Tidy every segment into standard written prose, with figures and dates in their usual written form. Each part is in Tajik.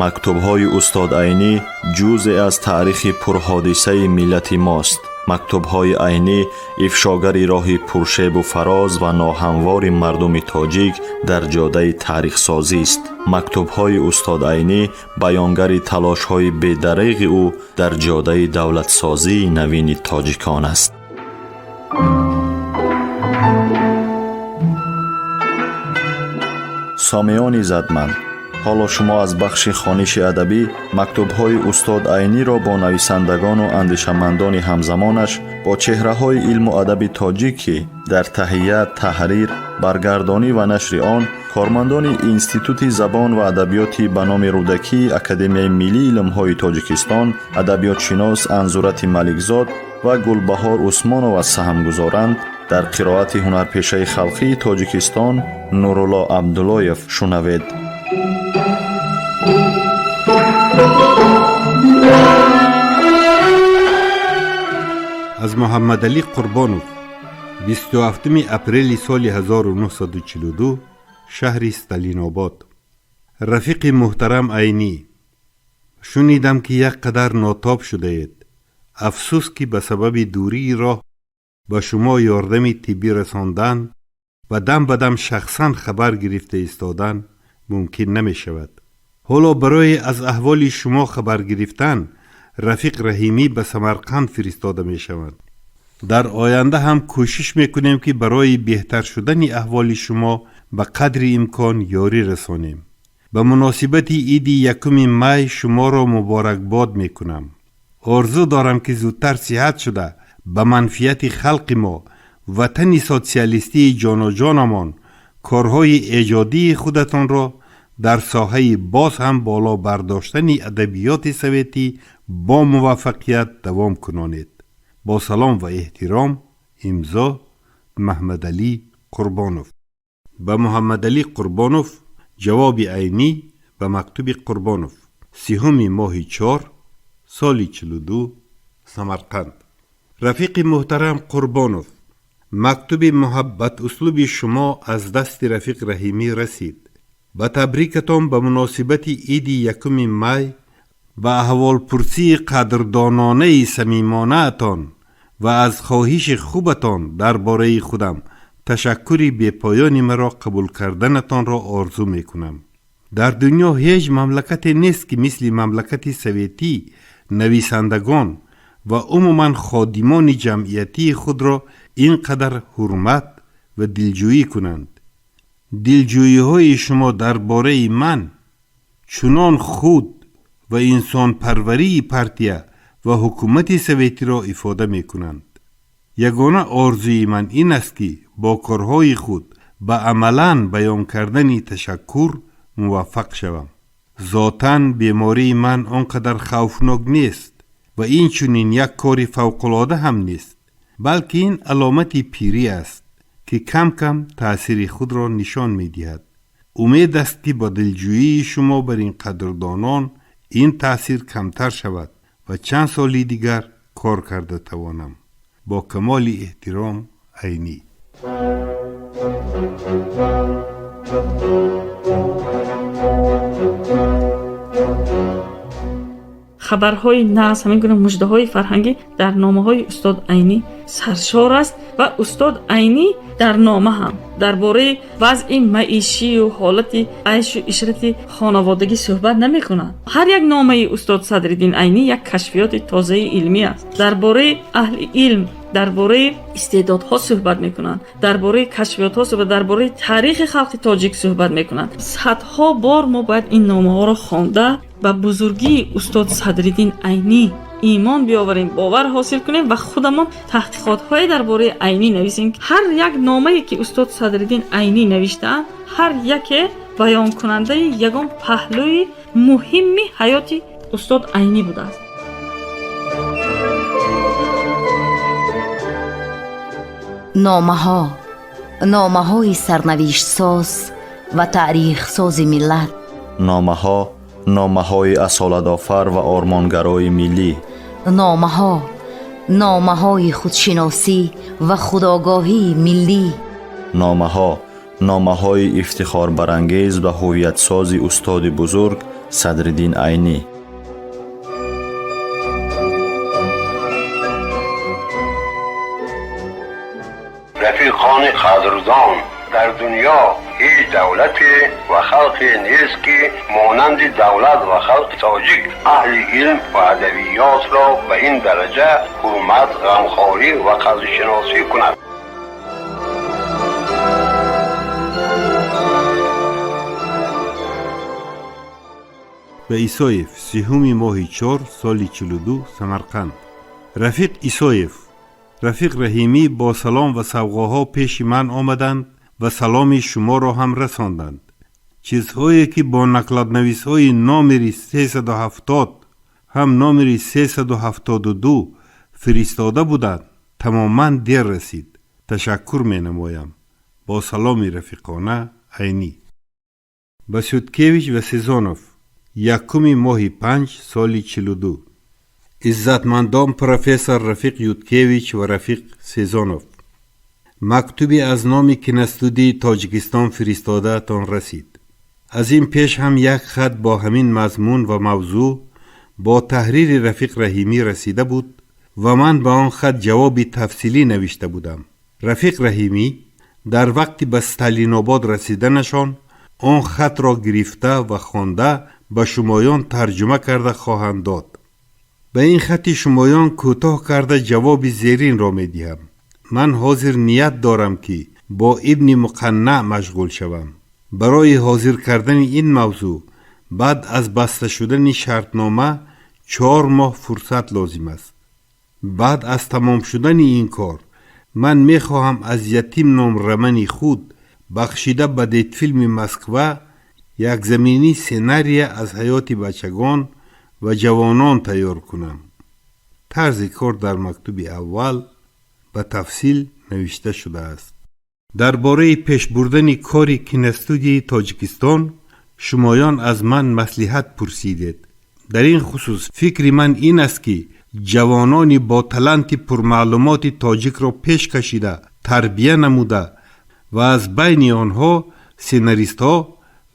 Мактубҳои устод Айнӣ ҷузъе аз таърихи пурҳодисаи миллати мост. Мактубҳои Айнӣ ифшогари роҳи пуршебу фароз ва ноҳамвори мардуми тоҷик дар ҷодаи таърихсозист. Мактубҳои устод Айнӣ баёнгари талошҳои бедареғи ӯ дар ҷодаи давлатсозии навини тоҷикон аст. Сомиёни задманд, ҳоло шумо аз бахши хониши адабӣ мактубҳои устод Айниро бо нависандагону андешамандони ҳамзамонаш, бо чеҳраҳои илму адаби тоҷик, ки дар таҳия, таҳрир, баргардонӣ ва нашри он кормандони Институти забон ва адабиёти ба номи Рӯдакии Академияи миллии илмҳои Тоҷикистон, адабиётшинос Анзурати Маликзод ва Гулбаҳор Усмонова саҳм гузоранд, дар қироати ҳунарпешаи халқии Тоҷикистон Нурулло Абдуллоев шунавед. Аз Муҳаммадалӣ Қурбонов, 27 апрели соли 1942, шаҳри Сталинобод. Рафиқи муҳтарам Айнӣ, шунидам, ки як қадар нотоб шудаед. Афсӯс, ки ба сабаби дурии роҳ ба шумо ёрдами тиббӣ расондан ва дам ба дам шахсан хабар гирифта истодан мумкин намешавад. Ҳоло барои аз аҳволи шумо хабар гирифтан рафиқ Раҳимӣ ба Самарқанд фиристода мешаванд. Дар оянда ҳам кӯшиш мекунем, ки барои беҳтар шудани аҳволи шумо ба қадри имкон ёрӣ расонем. Ба муносибати иди 1-уми май шуморо муборакбод мекунам. Орзу дорам, ки зудтар сиҳат шуда, ба манфиати халқи мо, ватани социалистии ҷоноҷонамон, корҳои эҷодии худатонро дар соҳаи боз ҳам боло бардоштани адабиёти советӣ бо муваффақият давом кунонед. Бо салом ва эҳтиром, имзо Маҳмадалӣ Қурбонов. Ба Муҳаммадалӣ Қурбонов. Ҷавоби Айнӣ ба мактуби Қурбонов, 30-уми моҳи чор, соли 42, Самарқанд. Рафиқи муҳтарам Қурбонов, мактуби муҳаббатуслуби шумо аз дасти рафиқ Раҳимӣ расид. Ба табрикатон ба муносибати иди 1-уми май ва аҳволпурсии қадрдононаи самимонаатон ва аз хоҳиши хубатон дар бораи худам ташаккури бепоёни маро қабул карданатонро орзу мекунам. Дар дунё ҳеҷ мамлакате нест, ки мисли мамлакати советӣ нависандагон ва умуман ходимони ҷамъиятии худро ин қадар ҳурмат ва дилҷӯӣ кунанд. Дилҷӯиҳои шумо дар бораи ман чунон худ ва инсонпарварии партия ва ҳукумати советиро ифода мекунанд. Ягона орзуи ман ин аст, ки бо корҳои худ ба амалан баён кардани ташаккур муваффақ шавам. Зотан бемории ман он қадар хавфнок нест ва инчунин як кори фавқулода ҳам нест, балки ин аломати пирӣ аст, ки кам кам таъсири худро нишон медиҳад. Умед аст, ки бо дилҷӯии шумо бар ин қадрдонон ин таъсир камтар шавад ва чанд соли дигар кор карда тавонам. Бо камоли эҳтиром, Айнӣ. Хабарҳои нағз, ҳамин гуна муждаҳои фарҳангӣ дар номаҳои устод Айнӣ саршор аст. Ва устод Айнӣ дар нома ҳам дар бораи вазъи маишию ҳолати айшу ишрати хонаводагӣ суҳбат намекунад. Ҳар як номаи устод Садриддин Айнӣ як кашфиёти тозаи илмӣ аст. Дар бораи аҳли илм, дар бораи истеъдодҳо суҳбат мекунанд, дар бораи кашфиётҳо суҳбат, дар бораи таърихи халқи тоҷик суҳбат мекунанд. Садҳо бор мо бояд ин номаҳоро хонда, ба бузургии устод Садриддин Айнӣ имон биёварем, бовар ҳосил кунем ва худамон таҳқиқотҳое дар бораи Айнӣ нависем. Ҳар як номае, ки устод Садриддин Айнӣ навиштаанд, ҳар яке баёнкунандаи ягон паҳлӯи муҳимми ҳаёти устод Айнӣ будааст. Номаҳо, номаҳои сарнавиштсоз ва таърихсози миллат. Номаҳо, номаҳои асолатофар ва ормонгарои миллӣ. Номаҳо, номаҳои худшиносӣ ва худогоҳии миллӣ. Номаҳо, номаҳои ифтихорбарангез ва ҳуввиятсози устоди бузург Садриддин Айнӣ. Рафиқони қадрдон, дар дунё ҳеҷ давлате ва халқе нест, ки монанди давлат ва халқи тоҷик аҳли илм ва адабиётро ба ин дараҷа ҳурмат, ғамхорӣ ва қадршиносӣ кунад. Ба Исоев, 30-уми моҳи 4, соли 42, Самарқанд. Рафиқ Исоев, Рафиқ Раҳимӣ бо салом ва савғоҳо пеши ман омаданд ва саломи шуморо ҳам расонданд. Чизҳое ки бо накладнависҳои номери 370 ҳам номери 372 фиристода буданд, тамоман дер расид. Ташаккур менамоям. Бо саломи рафиқона, Айнӣ. Ба Сюткевич ва Сезонов, 1-уми моҳи 5, соли 42. Иззатмандон профессор Рафиқ Юткевич ва Рафиқ Сезонов, мактубе аз номи киностудияи Тоҷикистон фиристодаатон расид. Аз ин пеш ҳам як хат бо ҳамин мазмун ва мавзӯъ бо таҳрири Рафиқ Раҳимӣ расида буд ва ман ба он хат ҷавоби тафсилӣ навишта будам. Рафиқ Раҳимӣ дар вақти ба Сталинобод расиданашон он хатро гирифта ва хонда ба шумоён тарҷума карда хоҳанд дод. Ба ин хати шумоён кӯтоҳ карда ҷавоби зеринро медиҳам. Ман ҳозир ният дорам, ки бо Ибни Муқаннаъ машғул шавам. Барои ҳозир кардани ин мавзӯъ баъд аз баста шудани шартнома 4 моҳ фурсат лозим аст. Баъд аз тамом шудани ин кор ман мехоҳам аз Ятим ном романи худ, бахшида ба Детфилми Москва, якзаминӣ сценария аз ҳаёти бачагон ва ҷавонон тайёр кунам. Тарзи кор дар мактуби аввал ба тафсил навишта шудааст. Дар бораи пешбурдани кори киностудияи Тоҷикистон шумоён аз ман маслиҳат пурсидед. Дар ин хусус фикри ман ин аст, ки ҷавонони бо таланти пурмаълумоти тоҷикро пеш кашида, тарбия намуда ва аз байни онҳо сценаристҳо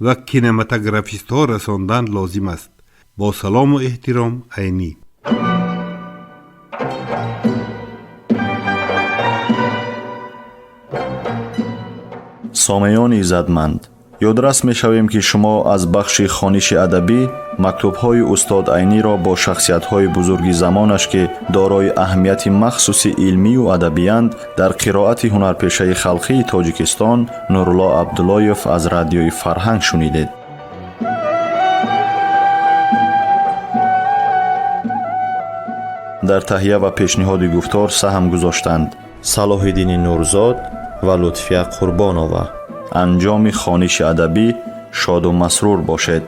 ва кинематографистҳо расондан лозим аст. Бо салому эҳтиром, Айнӣ. Сомеёни иззатманд, ёдрас мешавем, ки шумо аз бахши хониши адабӣ мактубҳои устод Айниро бо шахсиятҳои бузурги замонаш, ки дорои аҳамияти махсуси илмию адабиянд, дар қироати ҳунарпешаи халқии Тоҷикистон Нурулло Абдуллоев аз Радиои Фарҳанг шунидед. Дар таҳия ва пешниҳоди гуфтор саҳм гузоштанд Салоҳиддини Нурзод ва Лутфия Қурбонова. Анҷоми хониши адабӣ шоду масрур бошед.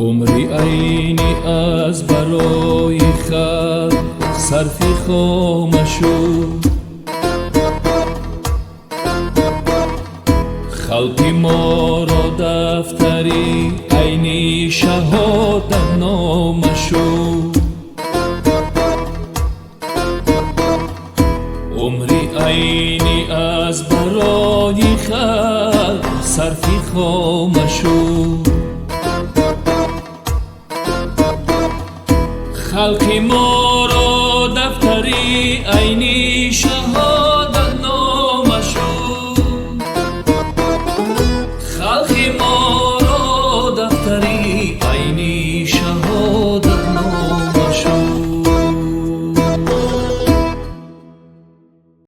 Умри Айнӣ аз барои халқ сарфи хома шуд. Халқи моро дафтари Айнӣ шаҳодатнома шуд. Умри Айнӣ аз барои халқ сарфи хома шуд. Халқи моро дафтари Айнӣ шаҳодатнома шуд. Халқи моро дафтари Айнӣ.